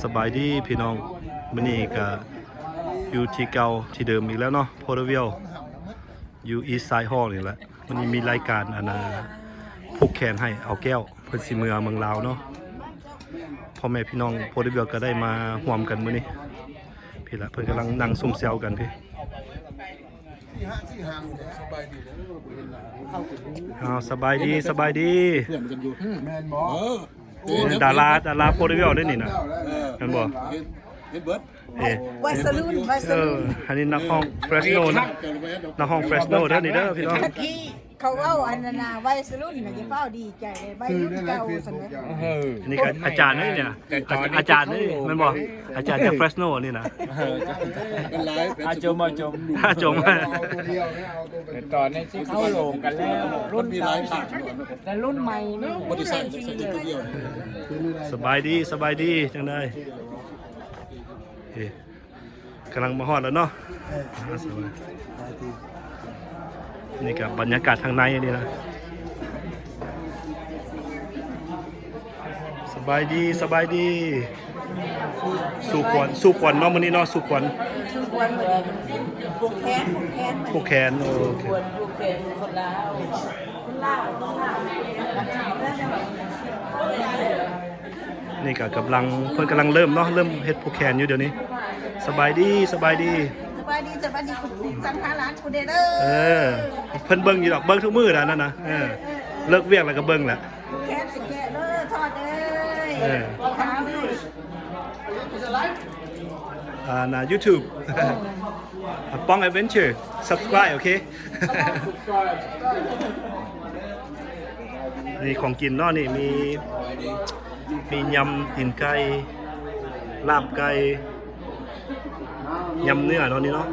ສະບາຍດີພີ່ນ້ອງ, ມື້ນີ້ກະຢູ່ທີ່ເກົ່າທີ່ເດີມອີກແລ້ວເນາະ ໂພເດີວິວ ຢູ່ອີສໄຊຮອລນີ້ແຫຼະ. ມື້ນີ້ມີລາຍການ ອັນນ່າ ຜູກແຂນໃຫ້ເອົາແກ້ວ ເພິ່ນຊິເມືອເມືອງລາວເນາະ. ພໍ່ແມ່ພີ່ນ້ອງໂພເດີວິວກະໄດ້ມາຮ່ວມກັນມື້ນີ້. ພີ້ລະ ເພິ່ນກຳລັງນັ່ງຊຸມແຊວກັນພີ້. ອ້າວ ສະບາຍດີ ສະບາຍດີ. ເພື່ອນກັນຢູ່ ແມ່ນບໍ່? ເອີ ໂອ້ ດາລາ ດາລາໂພເດີວິວເດ້ນີ້ນະ. ເອີ ແມ່ນບໍ່? ເຫັນ ເຫັນເບິດ. ເອີ ໄວສະລຸ້ນ ໄວສະລຸ້ນ. ເອີ ອັນນີ້ນັກຮ້ອງເຟຣສໂນນະ ນັກຮ້ອງເຟຣສໂນເດີນີ້ເດີພີ່ນ້ອງ. ເຂົາເວົ້າອັນນັ້ນນະ ໄວສະລຸ້ນນະ ຢ່າຟ້າວດີໃຈເລີຍ ໄວລຸ້ນເກົ່າຊັ້ນເດີ. ເອີ ອັນນີ້ກະອາຈານເດ້ນີ້ນະ ອາຈານເດ້ນີ້ແມ່ນບໍ່? ອາຈານຈາກເຟຣສໂນນີ້ນະ. ເອີ ອາຈົມ ອາຈົມ ອາຈົມ. ຕອນນີ້ຊິເຂົ້າໂລງກັນແລ້ວ ລຸ້ນເກົ່າ ແຕ່ລຸ້ນໃໝ່ ບໍ່ໄດ້ໃຊ້ ໃຊ້ແຕ່ຕົວດຽວ. ສະບາຍດີ ສະບາຍດີ ຈັ່ງໃດ? ເອີ ກຳລັງມາຮອດແລ້ວເນາະ. ເອີ ອ່າ ສະບາຍ ສະບາຍດີ. ນີ້ກະບັນຍາກາດທາງໃນນີ້ນະ. ສະບາຍດີ ສະບາຍດີ. ສູ່ຂວັນ ສູ່ຂວັນເນາະ ມື້ນີ້ເນາະ ສູ່ຂວັນ. ສູ່ຂວັນມື້ນີ້ ຜູກແຂນ ຜູກແຂນ ຜູກແຂນ. ໂອເຄ ຜູກແຂນຄົນລາວ ຄົນລາວ ຄົນລາວ. ນີ້ກະກຳລັງ ເພິ່ນກຳລັງເລີ່ມເນາະ ເລີ່ມເຮັດຜູກແຂນຢູ່ດຽວນີ້. ສະບາຍດີ ສະບາຍດີ ສະບາຍດີ ສະບາຍດີ. ສັ່ງຫາຫຼານກູເດ້ເດີ. ເອີ ເພິ່ນເບິ່ງຢູ່ດອກ ເບິ່ງທຸກມື້ແຫຼະນັ້ນນະ. ເອີ ເອີ ເອີ ເລີກວຽກແລ້ວກະເບິ່ງແຫຼະ. ແຄະຊິແຄະເດີ ທອດເອີຍ. ເອີ ຂາວເອີຍ. ອ່າ ໜ້າຢູທູບ ອາ ປ້ອງແອັດເວັນເຊີ ຊັບສະໄຄຣບ໌ ໂອເຄ. ນີ້ຂອງກິນເນາະ ນີ້ມີ ມີຍຳຕີນໄກ່ ລາບໄກ່ ຍຳເນື້ອເນາະນີ້ເນາະ.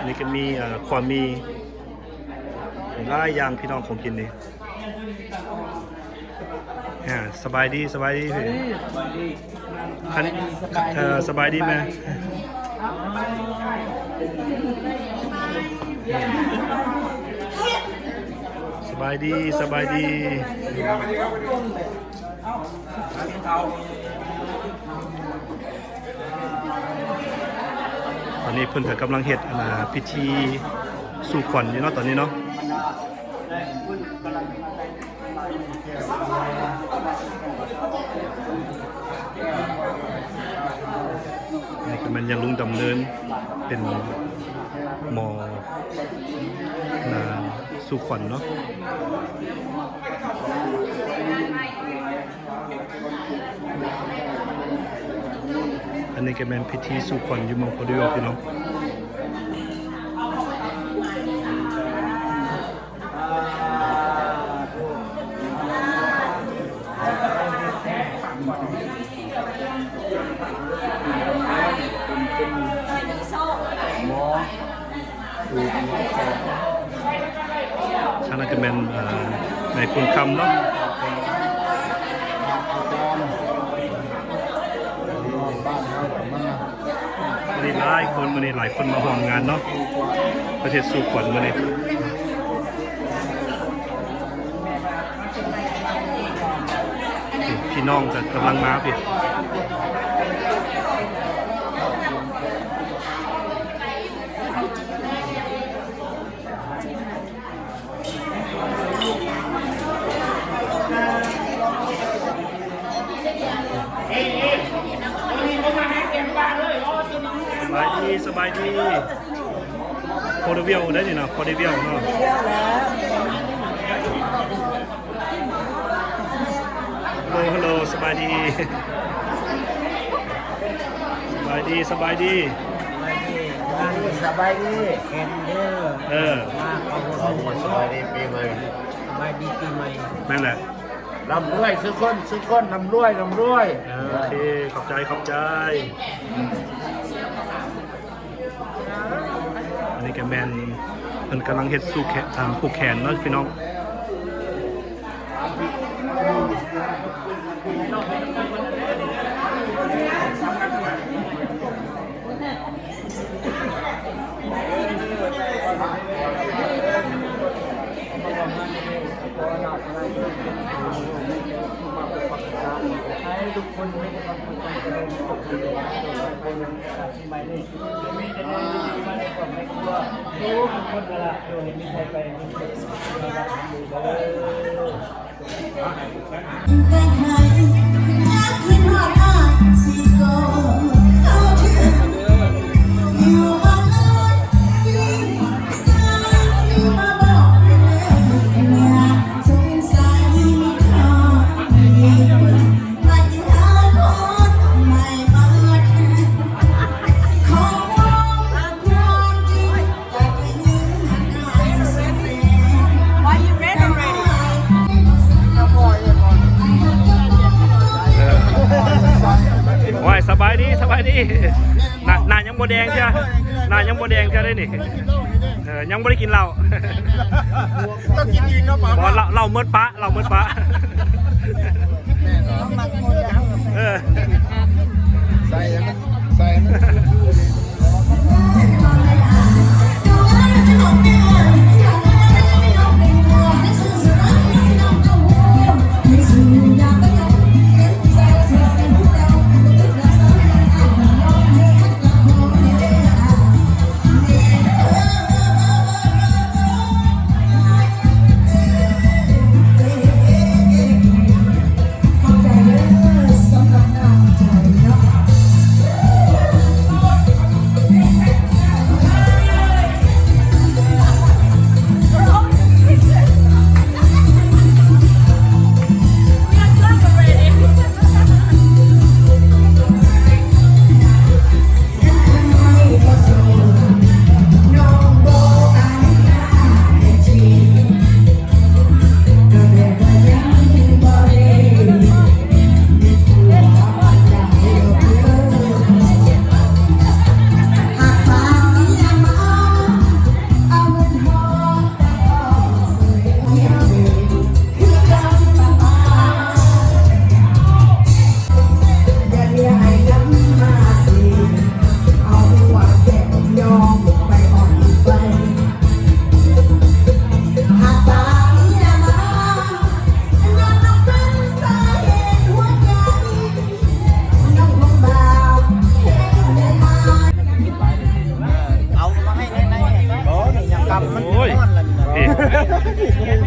ນີ້ກະມີ ເອີ ຂົ້ວໝີ່ ຫຼາຍຢ່າງພີ່ນ້ອງ ຂອງກິນນີ້. ອ່າ ສະບາຍດີ ສະບາຍດີ. ສະບາຍດີ ເອີ ສະບາຍດີແມ່. ສະບາຍດີ ສະບາຍດີ. ຕອນນີ້ເພິ່ນກະກຳລັງເຮັດ ອັນນ່າ ພິທີສູ່ຂວັນຢູ່ເນາະ ຕອນນີ້ເນາະ. ນີ້ກະແມ່ນຍາລຸງດຳເນີນ ເປັນໝໍ ອັນນ່າ ສູ່ຂວັນເນາະ. ອັນນີ້ກະແມ່ນພິທີສູ່ຂວັນຢູ່ເມືອງໂພເດີວິວ ພີ່ນ້ອງ. ທາງນັ້ນກະແມ່ນ ເອີ ນາຍຄຸນຄຳເນາະ. ມື້ນີ້ຫຼາຍຄົນ ມື້ນີ້ຫຼາຍຄົນມາຮ່ວມງານເນາະ ປະເທດສູ່ຂວັນມື້ນີ້. ພີ່ນ້ອງກະກຳລັງມາພີ້. ສະບາຍດີ ສະບາຍດີ. ໂພເດີວິວໄດ໋ນີ້ນະ ໂພເດີວິວເນາະ. ໂລ ຮັລໂຫຼ ສະບາຍດີ ສະບາຍດີ ສະບາຍດີ ສະບາຍດີ ສະບາຍດີ ເຫັນເດີ ເອີ ມາເຂົ້າຮ່ວມບຸນ ສະບາຍດີປີໃໝ່ ສະບາຍດີປີໃໝ່ ແມ່ນແຫຼະ ລ່ຳລວຍສູ່ຄົນ ສູ່ຄົນ ລ່ຳລວຍ ລ່ຳລວຍ ເອີ ໂອເຄ ຂອບໃຈ ຂອບໃຈ. ອັນນີ້ກະແມ່ນເພິ່ນກຳລັງເຮັດສູ່ແຂນ ອ່າ ຜູກແຂນເນາະພີ່ນ້ອງ. ທຸກຄົນມີແຕ່ຄວາມສຸກຄວາມຈະເລີນ ສຸກຄວາມຈະເລີນ ປີໃໝ່ນີ້ ມີແຕ່ເລື່ອງດີໆມາໃນຄອບໃນຄົວ ທຸກຄົນນັ້ນລະ ໂດຍມີໃຜໄປມີແຕ່ສຸກເດີ. ໂອ້ຍ ສະບາຍດີ ສະບາຍດີ. ໜ້າ ໜ້າຍັງບໍ່ແດງເທື່ອ ໜ້າຍັງບໍ່ແດງເທື່ອເດ້ນີ້. ເອີ ຍັງບໍ່ໄດ້ກິນເຫຼົ້າ. ຕ້ອງກິນອີກເນາະ ບໍ່ ເຫຼົ້າ ເຫຼົ້າໝົດປະ ເຫຼົ້າໝົດປະ. ເອີ ໃສ່ໃຫ້ມັນ ໃສ່ໃຫ້ມັນຄືໆ ນີ້. ເອົາມາໃຫ້ໃນໆ ໂອ້ຍ ມັນຮ້ອນລະນີ້ນະ ນີ້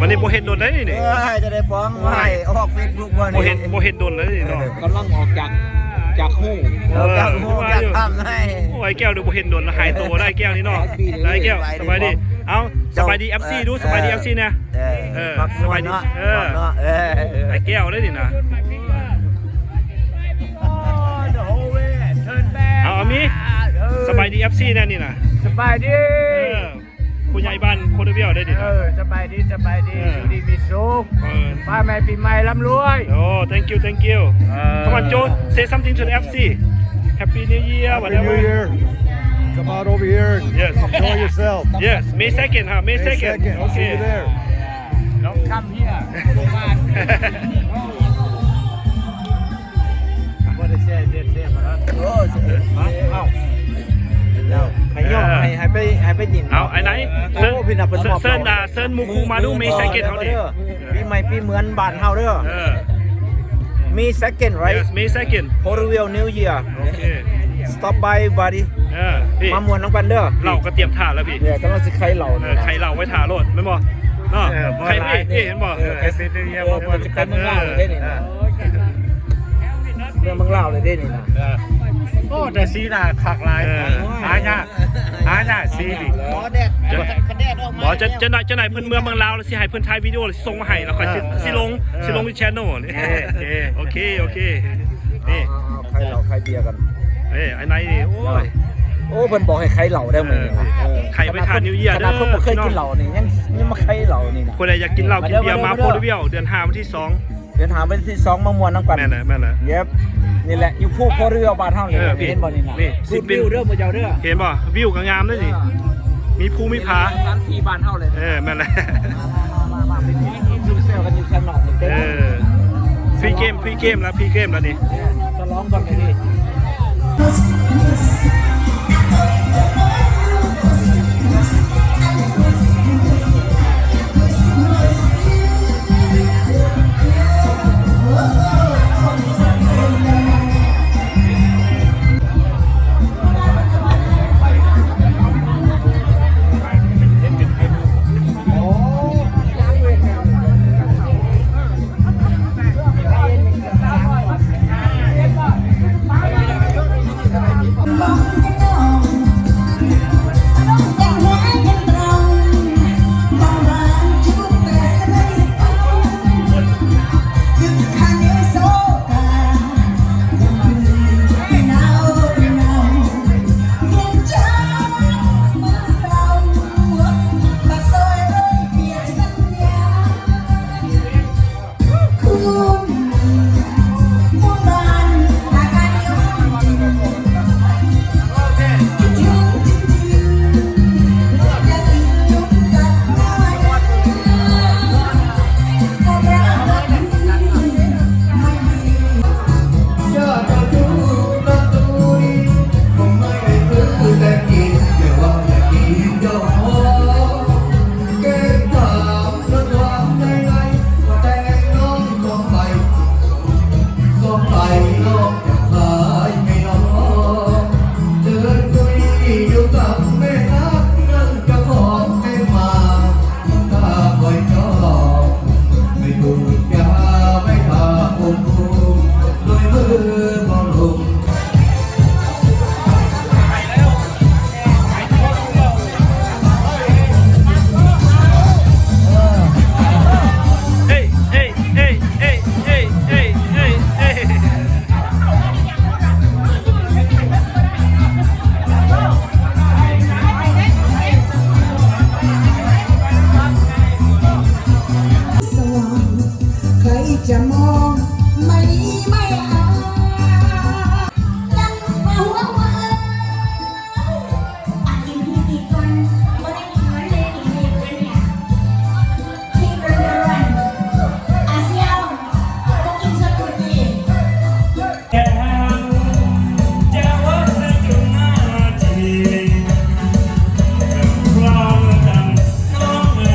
ບັດນີ້ບໍ່ເຫັນດົນໄດ໋ນີ້ ເອີ ຈະໄດ້ຟ້ອງ ເອີ ໃຫ້ອອກເຟສບຸກບໍ່ນີ້ ບໍ່ເຫັນ ບໍ່ເຫັນດົນແລ້ວນີ້ເນາະ ກຳລັງອອກຈາກ ຈາກຮູ ເອີ ຈາກຮູ ຈາກຖ້ຳໃຫ້ ໂອ້ຍ ແກ້ວນີ້ບໍ່ເຫັນດົນລະ ຫາຍໂຕໄດ້ແກ້ວນີ້ເນາະ ໄດ້ແກ້ວ ສະບາຍດີ ເອົ້າ ສະບາຍດີ ເອັຟຊີ ດູ ສະບາຍດີ ເອັຟຊີ ແດ່ ເອີ ເອີ ສະບາຍດີ ເອີ ເນາະ ເອີ ເອີ ອ້າຍແກ້ວເດ້ນີ້ນະ ເອົາ ເອົາມີ ສະບາຍດີ ເອັຟຊີ ແດ່ນີ້ນະ ສະບາຍດີ ເອີ ຜູ້ໃຫຍ່ບ້ານໂພເດວິວເດ້ນີ້ນະ ເອີ ສະບາຍດີ ສະບາຍດີ ເອີ ຢູ່ດີມີສຸກ ເອີ ປ້າແມ່ປີໃໝ່ລ່ຳລວຍ ໂອ້ thank you thank you ເອີ Come on Joe, say something to the ເອັຟຊີ Happy New Year, Happy New Year. Come on over here and Yes. Enjoy yourself. Yes, May second ຮະ May second. May second. See you there. Don't come here. ບໍ່ໄດ້ແຊເດັດແຊບແລ້ວ ໂອ້ ເອົ້າ ໃຫ້ຍ້ອນ ເອີ ໃຫ້ ໃຫ້ໄປ ໃຫ້ໄປຍິນ ເອົາ ໄອ້ໄນ ໂອ້ ເຊີນ ເຊີນໝູ່ຄູ່ມາດູ May second ເຮົານີ້ ປີໃໝ່ປີເໝືອນບ້ານເຮົາເດີ ເອີ May second, right? Yes, May second. Porterville New Year. Okay. Stop by, buddy. ເອີ ມາມ່ວນນຳກັນເດີ ເຫຼົ້າກໍຕຽມຖ້າແລ້ວພີ່ ກຳລັງຊິໄຂເຫຼົ້າ ເອີ ໄຂເຫຼົ້າໄວ້ຖ້າໂລດ ແມ່ນບໍ່ເນາະ ເອີ ໄຂ ເອີ ເຫັນບໍ່ ເອີ ເອີ ເມືອງລາວເດ້ນີ້ນະ ເມືອງລາວເດ້ນີ້ນະ ເອີ ໂອ້ ແຕ່ສີໜ້າຄັກຫຼາຍ ເອີ ຫາຍາກ ຫາຍາກສີນີ້ ບໍ່ ຈັກໜ້ອຍ ຈັກໜ້ອຍເພິ່ນເມືອເມືອງລາວ ແລ້ວຊິໃຫ້ເພິ່ນຖ່າຍວິດີໂອ ແລ້ວຊິສົ່ງມາໃຫ້ ແລ້ວຂ້ອຍຊິ ເອີ ຊິລົງ ເອີ ຊິລົງທີ່ channel ນີ້ ໂອເຄ ໂອເຄ ໂອເຄ ນີ້ ເອົາ ເອົາ ເອົາ ໄຂເຫຼົ້າໄຂເບຍກັນ ເອີ ໄອ້ໄນນີ້ ໂອ້ຍ ໂອ້ ເພິ່ນບອກໃຫ້ໄຂເຫຼົ້າໄດ້ມື້ນີ້ ເອີ ເອີ ໄຂໄວ້ຖ້າ New Year ເດີ ຂະໜາດຄົນບໍ່ເຄີຍກິນເຫຼົ້ານີ້ ຍັງ ຍັງມາໄຂເຫຼົ້ານີ້ນະ ຜູ້ໃດຢາກກິນເຫຼົ້າກິນເບຍ ມາ Porterville ເດືອນຫ້າ ວັນທີສອງ ເດືອນຫ້າ ວັນທີສອງ ມາມ່ວນນຳກັນ ແມ່ນແຫຼະ ແມ່ນແຫຼະ ເຢັບ ນີ້ແຫຼະ ຢູ່ພູ Porterville ບ້ານເຮົານີ້ ເອີ ເຫັນບໍ່ນີ້ນະ ນີ້ Good view ເດີ ໝູ່ເຈົ້າເດີ ເຫັນບໍ່ ວິວກໍງາມເດີນີ້ ເອີ ມີພູມີຜາ ຕາມທີ່ບ້ານເຮົາເລີຍ ເອີ ແມ່ນແຫຼະ ມາໆໆ ໄປກິນຊຸມແຊວກັນຢູ່ຂ້າງນອກນີ້ ເອີ Pre-game Pre-game ລະ Pre-game ລະນີ້ ສະຫຼອງກ່ອນໄປນີ້.